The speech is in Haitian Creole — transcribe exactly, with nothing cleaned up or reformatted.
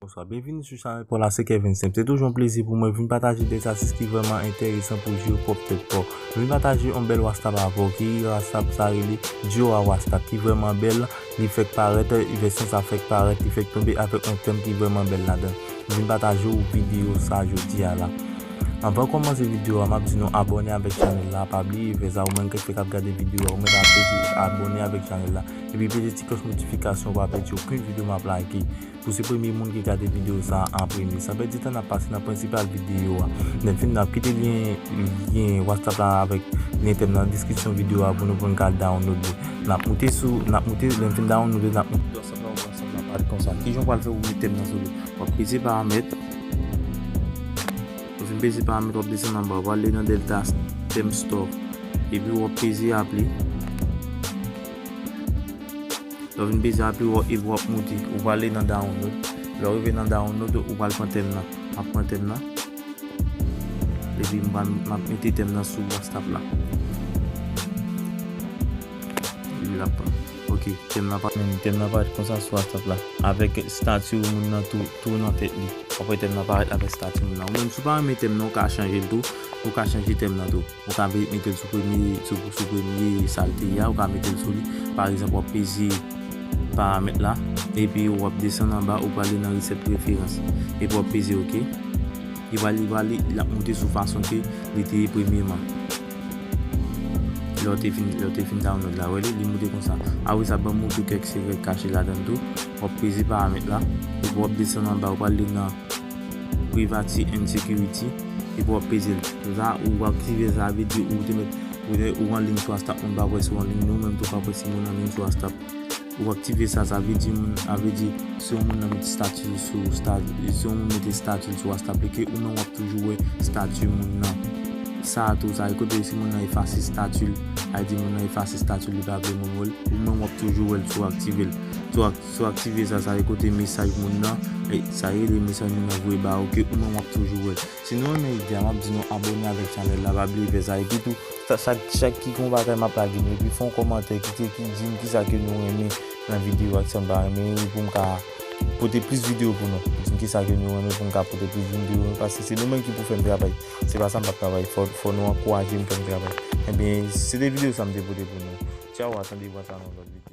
Bonswa, byenvini sou chanèl pa w la, se Kevin Simple. Se toujou yon plezi pou mwen vin pataje de zatis ki vrèman enteresan pou w jere pwòp tèt pa w. Vin pataje yon bèl WhatsApp avè w, ki WhatsApp sa rele Diora WhatsApp, ki vrèman bèl, li fèk parèt, vèsyon sa fèk parèt, li fèk tonbe avèk yon tèm ki vrèman bèl ladan. Vin pataje w videyo sa jodi a la. Anvan kòmanse videyo a, m ap di nou abòne avèk chanèl la, pa bliye fè sa, ou menm ki fèk ap gade videyo a, ou mèt ap peze abòne avèk chanèl la, epi peze ti klòch notifikasyon pou w pa pèdi okenn videyo m ap lage. Pou se premye moun ki gade videyo sa a an premye. San pèdi tan, n ap pase nan prensipal videyo a. Lè n fin, n ap kite lyen, lyen WhatsApp la avèk lyen tèm nan deskripsyon videyo a pou nou, pou n ka download li. N ap moute sou, n ap moute, lè n fin download li, n ap moute WhatsApp la, WhatsApp la parèt konsa. Kijan w pral fè pou w met tèm nan sou li? W ap peze paramèt. Ou fin peze paramèt, w ap desann anba, w ale nan Delta Tèm Store. Epi w ap peze aple. Lè w fin peze aple, w ap, epi w ap moute. Ou prale nan download. Lè w rive nan download, ou pral pran tèm nan. M ap pran tèm nan. Epi m pral, m ap mete tèm nan sou WhatsApp la. Epi l ap pran. Ok, tèm nan pa, tèm nan parèt konsa sou WhatsApp la. Avèk estati moun nan tou, tou nan tèt li. W ap wè tèm nan parèt avèk estati moun nan. Ou menm, si w pa renmen tèm nan, ou ka chanje l tou. Ou ka chanje tèm nan tou. Ou ka mete l sou premye, sou, sou premye sa l te ye a, ou ka mete l sou li. Pa egzanp, w ap peze paramèt la, epi w ap desann anba, ou prale nan reset preferans. Epi w ap peze ok. Li prale, li prale, l ap moute sou fason ke li te ye premyeman. Lè w te fin, lè w te fin download la, wè li, li moute konsa. Apre sa, ban m montre w kèk sekrè k kache ladan l tou. W ap peze paramèt la, epi w ap desann anba, ou prale nan Privacy and Security, epi w ap peze l. Sa, ou aktive sa, vle di ou te mèt, ou te, ou anliy sou WhatsApp, moun pa kwè si w anliy, nou menm tou pa kwè si moun anliy sou WhatsApp. Ou aktive sa, sa vle di moun, sa vle di si yon moun nan mete estati sou sta-, si yon moun mete estati sou WhatsApp li, ke ou menm w ap toujou wè estati moun nan. Sa a tou, sa e kote si moun nan efase estati l, sa vle di moun nan efase estati l, li pa vle moun wè l, ou menm w ap toujou wè l si w aktive l. Si w ak-, si w aktive sa, sa e kote mesaj moun nan, e, sa rele mesaj moun nan voye ba ou, ke ou menm w ap toujou wè l. Si nou renmen ide a, m ap di nou abòne avèk chanèl la, pa bliye fè sa. Epi tou, sa, chak, chak ki gon bagay m ap lage nou, epi fè yon kòmantè, kite ki, di m kisa ke nou renmen nan videyo a, kisa n pa renmen, pou m ka pote plis videyo pou nou. Di m kisa ke nou renmen pou m ka pote plis videyo, paske se nou menm ki pou fè m travay. Se pa sa m p ap travay. Fò, fò nou ankouraje m fè m travay. Ebyen, se te videyo sa m te pote pou nou. Tchaw, a tande vwa sa nan lòt videyo.